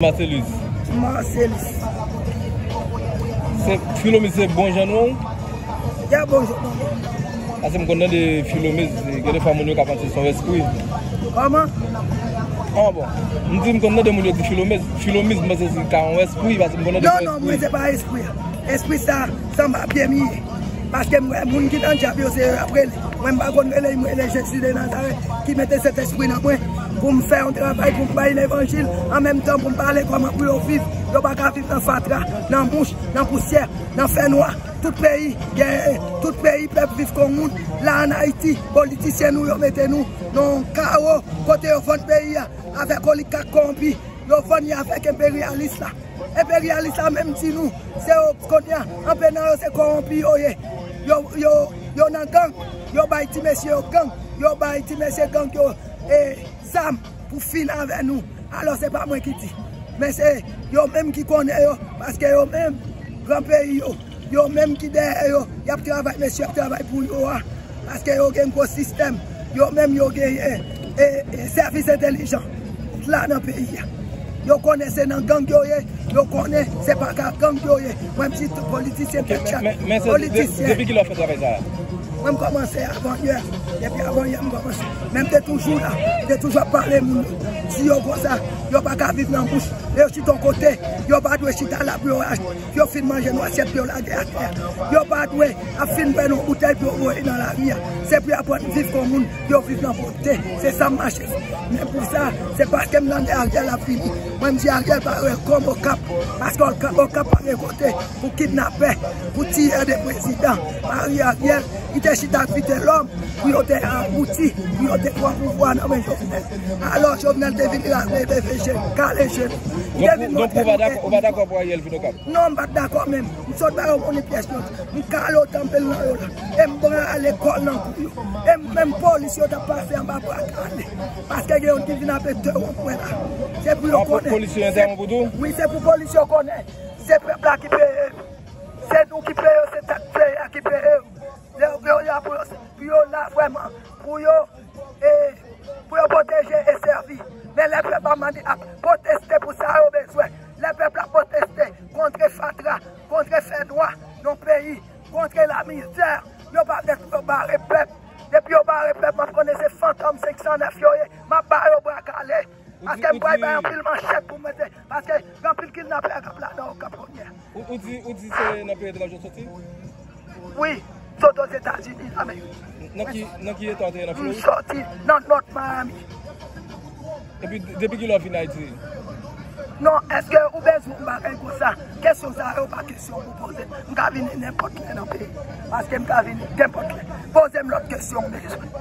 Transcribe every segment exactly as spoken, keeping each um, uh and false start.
Marcellus. Marcellus. Se Filomiz se bon jan non? Ya bon jan non. Paske m konn tande Filomiz, gen de fwa moun yo ka panse se yon espri. Kòman? Ah bon. M di m konn tande moun yo di Filomiz. Filomiz, m panse se ka yon espri, paske m konn tande Non, non, mwen se pa espri. Espri sa, sa m pa pye m ye. Paske m wè moun ki nan dyab yo se yo y ap rele. Mwen m pa konn rele, m rele Jezi de Nazarèt ki mete Sentespri nan mwen pou m fè yon travay, pou m bay levanjil, an menm tan pou m pale kòman pou yo viv. Yo pa ka viv nan fatra, nan mouch, nan pousyè, nan fènwa. Tout peyi, gen, tout peyi pèp viv kon moun. La ann Ayiti, politisyen nou yo mete nou nan yon kawo kote yo vann peyi a avèk oligak kowonpi. Yo vann li avèk enperyalis la. Enperyalis la menm di nou, se yo kounye a, anpe nan yo se kowonpi yo ye. Yo, yo, yo nan gang, yo bay ti mesye yo gang, yo bay ti mesye gang yo e zam pou fin avè nou. Alò se pa mwen ki di, men se yo menm ki konnen yo, paske yo menm, gran peyi yo, yo menm ki dèyè yo, y ap travay, mesye ap travay pou yo a. Paske yo gen gwo sistèm. Yo menm yo genyen e, e sèvis entèlijan la nan peyi a. Yo konnen se nan gang yo ye. Yo konnen se pa ka gang yo ye. Mwen m di tout politisyen Ok, tèt men, chat. men, men se de, Politisyen. depi kilè w fè travay sa a? Mwen m kòmanse avanyè. Depi avanyè m kòmanse. Men m te toujou la. M te toujou ap pale moun yo. Di yo konsa. Yo pa ka viv nan bouch. Yo chita yon kote. Yo pa dwe chita la pou yo achte. Yo fin manje nou asyèt pou yo lage atè. Yo pa dwe ap fin bwè nan boutèy pou yo voye nan lari a. Se pou yo aprann viv kon moun, pou yo viv nan pwòpte. Se sa m mache fè. Men pou sa, se paske m tande Ariel ap vini. Mwen m di Ariel pa rele kòm Okap. Paske Okap, Okap pa gen kote pou kidnapè, pou tiyè de prezidan. Mari Ariel, li te chita ak Vitelhomme pou yo te abouti, pou yo te pran pouvwa nan men Jovenel. Alò Jovenel te vin rale bebe je, kale je. Li te Donk, vin ou- donk montre ou pa nou dakò, ke ou pa dakò pou Ariel vin Okap? Non, m pa t dakò menm. M sot ba yo konnen pyès yo. M kale otan pil nan yo la. E m pran lekòl nan kou yo. E m menm polis yo t ap pase anba bra kale. Paske gen youn ki vin ape de won pwen la. Se pou yo Ah, pou konnen. polis yo Se entèwonp ou tou? Wi, se pou polis yo konnen. Se pèp la ki peye. Se nou ki peye yo, se taks peye a ki peye yo. Yo, yo la pou yo, pou yo la vrèman. Pou yo e, pou yo pwoteje e sèvi. Men lè pèp la mande ap pwoteste pou sa yo bezwen. Lè pèp la pwoteste kontre fatra, kontre fènwa nan peyi, kontre lamizè, yo pa vle pou yo bare pèp. Depi yo bare pèp, m ap konnen se Fantom senk san nèf yo ye. M ap ba yo bra kale. Paske m pral bay anpil manchèt pou mete. Paske gen anpil kidnapè k ap ladan Okap kounye a. Ou, ou di, ou di se nan peyi etranje w soti? Wi, sot Ozetazini Damerik. Nan ki, nan ki eta w te ye nan M Florid? soti nan North Miami. Epi, de- depi kilè w vin Ayiti? Non, èske ou bezwen yon bagay konsa? Kesyon sa yo pa kesyon pou poze. M ka vini nenpòt lè nan peyi. Paske m ka vini nenpòt lè. Poze m lòt kesyon ou bezwen.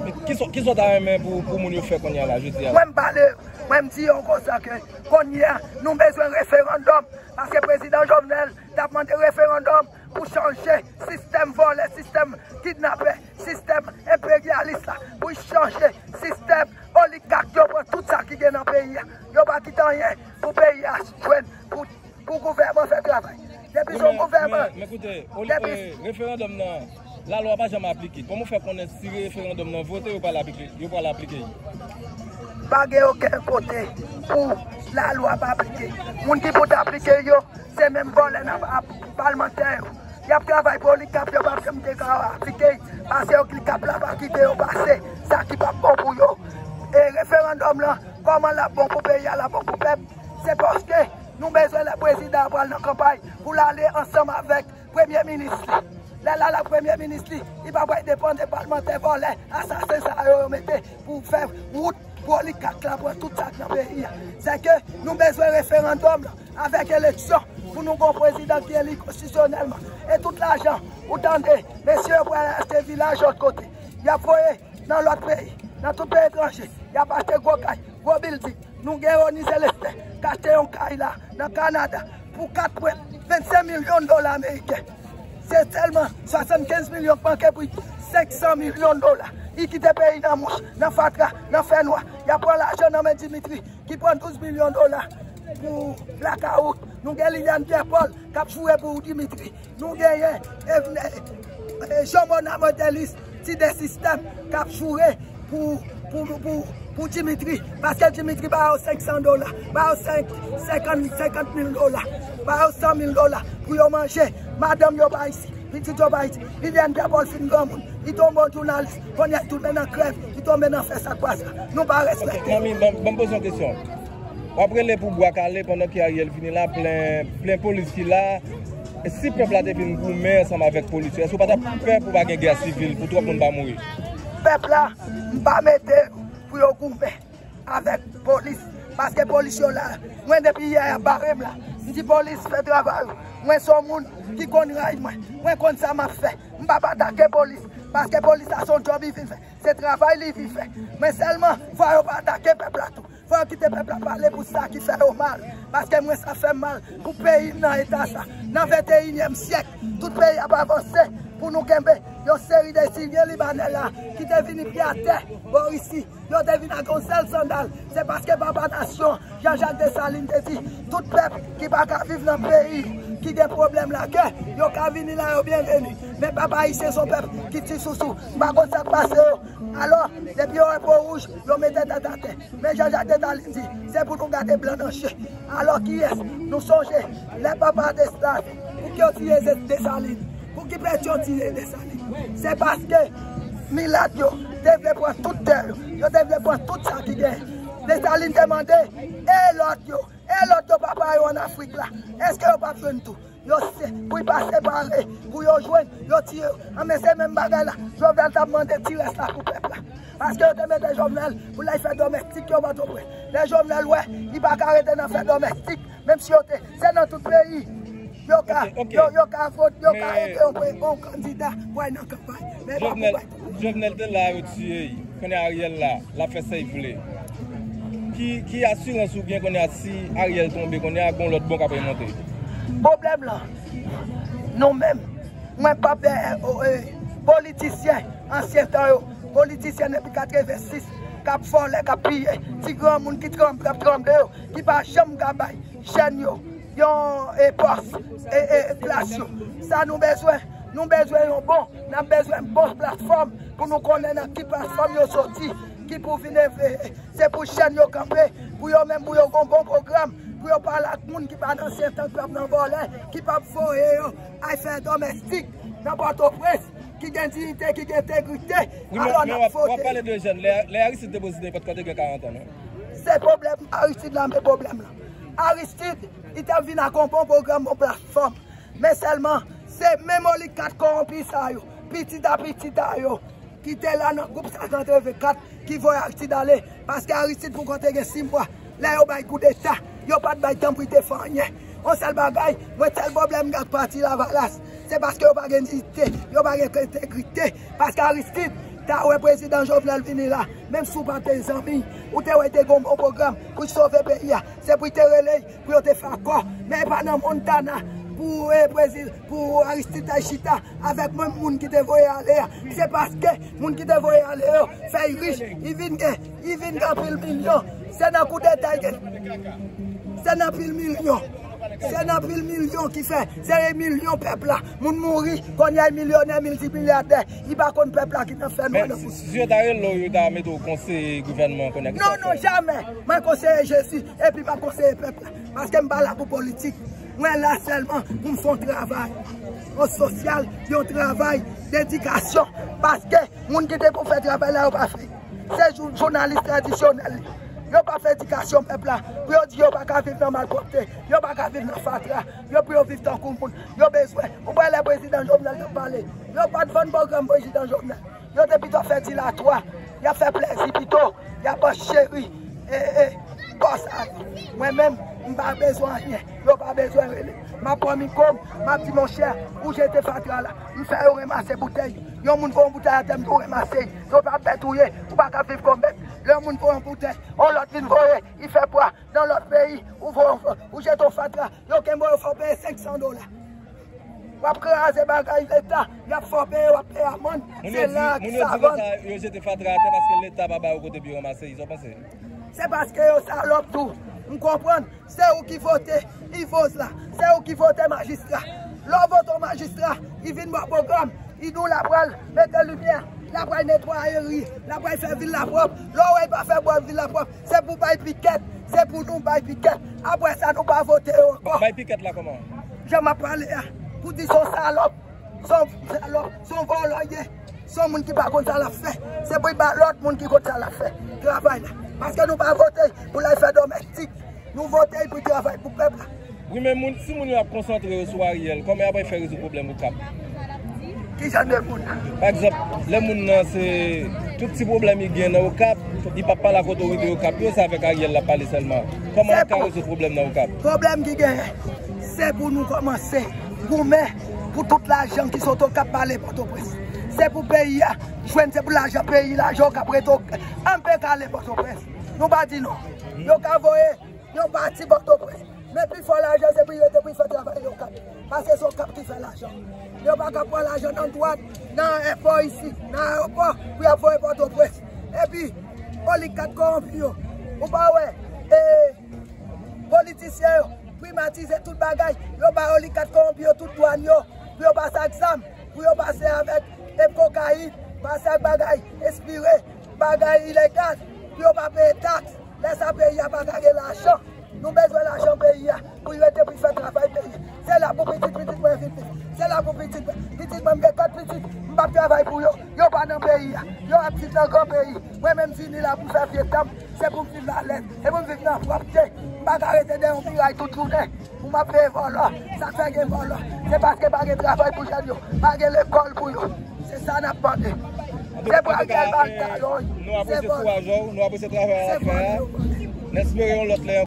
Men kisa, kisa w ta renmen pou, pou moun yo fè kounye a la, jodi a la? Mwen m pale, mwen m di yo konsa ke kounye a, nou bezwen referandòm. Paske prezidan Jovenel t ap mande referandòm pou chanje sistèm vòlè, sistèm kidnapè, sistèm enperyalis la, pou chanje sistèm oligak yo pran tout sa ki gen nan peyi a. Yo pa kite anyen pou peyi a jwenn, pou, pou gouvènman fè travay. Depi se yon Men, gouvènman, men, men koute, oli- depi eh, referandòm nan, lalwa pa janm aplike. Kòman w fè konnen si referandòm nan vote, yo pral aplike, yo pral aplike? Pa gen okenn kote pou lalwa pa aplike. Moun ki pou t aplike yo, se menm vòlè nan pa- palmantè yo. Y ap travay pou oligak yo p ap janm te ka aplike, paske oligak la pa kite yo pase sa ki p ap bon pou yo. E referandòm lan, kòman l ap bon pou peyi a, l ap bon pou pèp? Se paske nou bezwen lè prezidan an pral nan kanpay pou l ale ansanm avèk premye minis li. Lè l al ak premye minis li, li pa pral depann de palmantè vòlè, asasen sa yo, yo mete pou fè wout pou oligak la pran tout sa k nan peyi a. Se ke nou bezwen referandòm lan avèk eleksyon pou nou gon prezidan ki eli konstitisyonèlman. E tout lajan, ou tande, mesye yo pral achte vilaj lòt kote. Y ap voye nan lòt peyi, nan tout peyi etranje. Y ap achte gwo kay, gwo bilding. Nou gen Rony Celestin k achte yon kay la, nan Kanada, pou kat pwen vennsenk milyon dola ameriken. Se sèlman swasannkenz milyon k manke pou senk san milyon dola. Li kite peyi nan mouch, nan fatra, nan fènwa. Y ap pran lajan nan men Dimitri, ki pran douz milyon dola pou blakawout. Nou gen Liliane Pierre Paul k ap joure pou Dimitri. Nou genyen, e, e, e, Jean Bonnat Modelis, Ti De Sistèm, k ap joure pou, pou, pou, pou Dimitri, paske Dimitri ba yo senk san dola, ba yo senk, senkant, senkant mil dola, ba yo san mil dola pou yo manje. Madanm yo pa isi, pitit yo pa isi. Liliane Pierre Paul fin granmoun, li tonbe yon jounalis, kounye a li tounen nan krèv, li tonbe nan fè sa k pa sa. Nou pa respekte. Manmi, ban, ban m poze yon kesyon. W ap rele pou bwa kale pandan ke Ariel vini la, plen, plen polis ki la. E si pèp la te vin goumen ansanm avèk polis yo, èske w pa t ap pè pou pa gen gè sivil, pou twòp moun pa mouri? Pèp la, m pa mete yo pou yo goumen avèk polis, paske polis yo la. Mwen depi yè y ap bare m la, m di polis fè travay ou. Mwen se yon moun ki konn ray mwen, mwen konn sa m ap fè. M p ap atake polis, paske polis la se yon djòb li vin fè, se travay li vin fè. Men sèlman, fò yo pa atake pèp la tou. Fò yo kite pèp la pale pou sa ki fè yo mal. Paske mwen sa fè m mal pou peyi m nan eta sa. Nan venteyinyèm syèk, tout peyi ap avanse pou nou kenbe yon seri de Siryen Libanè la ki te vini pye atè bò Risi. Yo te vin ak yon sèl sandal. Se paske papa nasyon, Jean Jacques Dessalines te di, tout pèp ki pa ka viv nan peyi ki gen pwoblèm lagè, yo ka vini la, yo byenveni. Men pèp ayisyen se yon pèp ki ti sousou. M pa konn sa k pase yo. Alò, depi yo wè po wouj, yo mete tèt atè. Men Jean Jacques Dessalines di, se pou nou gade blan nan je. Alò kiyès? Nou sonje, lè papa Dessalines, pou ki yo tiye Desalin? Pou ki Petyon tiye Desalin? Se paske milat yo te vle pran tout tè yo, yo te vle pran tout sa ki genyen. Desalin te mande, e lòt yo? E lòt yo papa yo ann Afrik la? Èske yo p ap jwenn tou? Yo se, pou y pa separe, pou yo jwenn, yo tiye yo. Anben, se menm bagay la. Jovenel t ap mande ti rès la pou pèp la. Paske yo te mete Jovenel pou l al fè domèstik yo Pòtoprens. Lè Jovenel wè, li pa ka rete nan fè domèstik, menm si yo te, se nan tout peyi. Yo ka, Ok, ok. yo, yo ka vote, yo ka Men- ede yon, pre- yon kandida pou al nan kanpay. Men pa pou Jovenel, bay tou. Jovenel te la, yo tiye l. Kounye a Ariel la, l ap fè sa l vle. Ki, ki asirans ou gen kounye a si Ariel tonbe, kounye a gon lòt bon k ap remonte? Pwoblèm lan, nou menm, mwen p ap dèyè o, e, politisyen ansyen tan yo, politisyen depi katrevensis, k ap vòlè, k ap piye, ti granmoun ki tranble, k ap tranble yo, ki pa janm ka bay jèn yo yon, e, pòs, e, e, plas yo. Sa nou bezwen, nou bezwen yon bon, n ap bezwen bon platfòm pou nou konnen nan ki platfòm yo soti, ki pou vin eveye. Se pou jèn yo kanpe, pou yo menm, pou yo gon bon pwogram, pou yo pale ak moun ki pa nan ansyen tan, ki p ap nan vòlè, ki p ap voye yo al fè domèstik nan Pòtoprens, ki gen diyite, ki gen entegrite. Wi, men, Alò, men n ap w ap, w ap vote. pale de jèn. Lè, lè Aristide te prezidan, li pa t ka te gen karant an, non? Se pwoblèm Aristide la, men pwoblèm lan. Aristide, li t ap vin ak yon bon pwogram, yon platfòm. Men sèlman, se menm oligat kòwonpi sa yo, pitit a pitit a yo, ki te la nan gwoup sa san tranntekat, ki voye Aristide ale, paske Aristide poko te gen sis mwa. Lè yo bay koudeta, yo pa t bay tan pou l te fè anyen. Yon sèl bagay, mwen sèl pwoblèm m gen ak pati Lavalas, se paske yo pa gen diyite, yo pa gen entegrite. Paske Aristide ta wè prezidan Jovenel vini la, menm si w pa te zanmi, ou te wè te gen yon bon pwogram pou sove peyi a, se pou l te rele l, pou yo te fè akò. Men e pa nan Montana pou, e, prezi-, pou Aristide ta chita avèk menm moun ki te voye ale a. Se paske moun ki te voye ale yo fè l rich, li vin gen, li vin gen anpil milyon. Se nan koudeta l gen. Se nan pil milyon. Se nan pil milyon ki fè, se milyon pèp la. Moun mouri, kounye a milyonè, miltimilyadè. Li pa konn pèp la ki nan fè nwa Men nan si, si yo ta rele w, yo ta mete w konseye gouvènman kounye a ki Non, non, jamè. Mwen konseye Jezi, epi m ap konseye pèp la. Paske m pa la pou politik. Mwen la sèlman pou m fè yon travay. Yon sosyal, yon travay dedikasyon. Paske moun ki te pou fè travay la, yo pa fè. Se jou-, jounalis tradisyonèl. Yo pa fè edikasyon pèp la. Pou yo di yo pa ka viv nan malpwòpte. Yo pa ka viv nan fatra. Yo pou yo viv tankou moun. Yo bezwen. Ou wè lè prezidan Jovenel t ap pale. Yo pa t vann pwogram prezidan Jovenel. Yo te pito fè dilatwa. Y ap fè plezi pito. Y ap ban cheri. E, e, bòs a yo. Mwen menm, m pa bezwen anyen. Yo pa bezwen rele. M ap pran mikwo m, m ap di, monchè, ou jete fatra la. M fè yo ranmase boutèy. Yon moun voye yon boutèy atè, m di w ranmase l. Yo pa bèt ou ye. Ou pa ka viv kòm bèt. Lè yon moun voye yon boutèy, yon lòt vin voye, li fè pwa nan lòt peyi. Ou voye, ou jete yon fatra. Yo kenbe w, yo fè w peye senk san dola. W ap kraze bagay leta, y ap fè w peye, w ap peye amann. Moun yo Se di, la moun ki yo sa di vann. konsa, yo jete fatra atè paske leta pa ba yo kote pou yo ranmase, sa w panse? Se paske yo salòp tou. M konprann. Se ou ki vote Ivoz la. Se ou ki vote majistra. Lè w vote yon majistra, li vin ba w pwogram, li di w l ap pral mete limyè. L ap pral netwaye ri, l ap pral fè vil la pwòp. Lè w wè l pa fè bò vil la pwòp, se pou bay pikèt, se pou nou bay pikèt. Apre sa, nou pa vote yo ankò. Bay pikèt la kòman? Jan m ap pale a, pou di se yon salòp, se yon salòp, se yon vòlò l ye, se yon moun ki pa konn sa l ap fè. Se pou l ba lòt moun ki konn sa l ap fè travay la. Paske nou pa vote pou l al fè domèstik. Nou vote pou travay pou pèp la. Wi, men moun, si moun yo ap konsantre yo sou Ariel, kòman y ap fè rezoud pwoblèm Okap? Ki jan de moun? Pa egzanp, lè moun nan se tout ti pwoblèm li gen nan Okap, li p ap pale ak otorite Okap yo, se avèk Ariel l ap pale sèlman. Kòman l ap ka rezoud pwoblèm nan Okap? Pwoblèm ki genyen, se pou nou kòmanse goumen pou tout lajan ki sot Okap pa ale Pòtoprens. Se pou peyi a jwenn, se pou lajan peyi, lajan Okap rete Okap, anpe ka ale Pòtoprens. Nou pa di non. Yo ka voye yon pati Pòtoprens. Men pifò lajan se pou yo te pou fè travay Okap. Paske se Okap ki fè lajan. Yo pa ka pran lajan nan dwàn, nan èpò isi, nan ayewopò, pou y ap voye Pòtoprens. Epi, oligat kòwonpi yo. Ou pa wè, e, politisyen yo, primatize tout bagay. Yo ba oligat kòwonpi yo tout dwàn yo. Pou yo pase ak zam, pou yo pase avèk, e, kokayin, pase ak bagay espire, bagay ilegal, pou yo pa peye taks. Lè sa peyi a pa ka gen lajan. Nou bezwen lajan peyi a pou l rete pou l fè travay peyi a. Se la pou pitit pitit mwen vin viv. Se la pou pitit mwen. Pitit mwen, m gen kat pitit, m p ap travay pou yo. Yo pa nan peyi a. Yo ap viv nan gran peyi. Mwen menm vini la pou fè vye tan m. Se pou m viv alèz. Se pou m viv nan pwòpte. M pa ka rete dèyè yon miray tout jounen. Pou m ap peye vòlò, sa k fè gen vòlò? Se paske pa gen travay pou jèn yo, pa gen lekòl pou yo. Se sa n ap mande. Se pou Ariel ba l talon, se vòlò. Nou apresye travay w ap fè a. N espere yon lòt lè.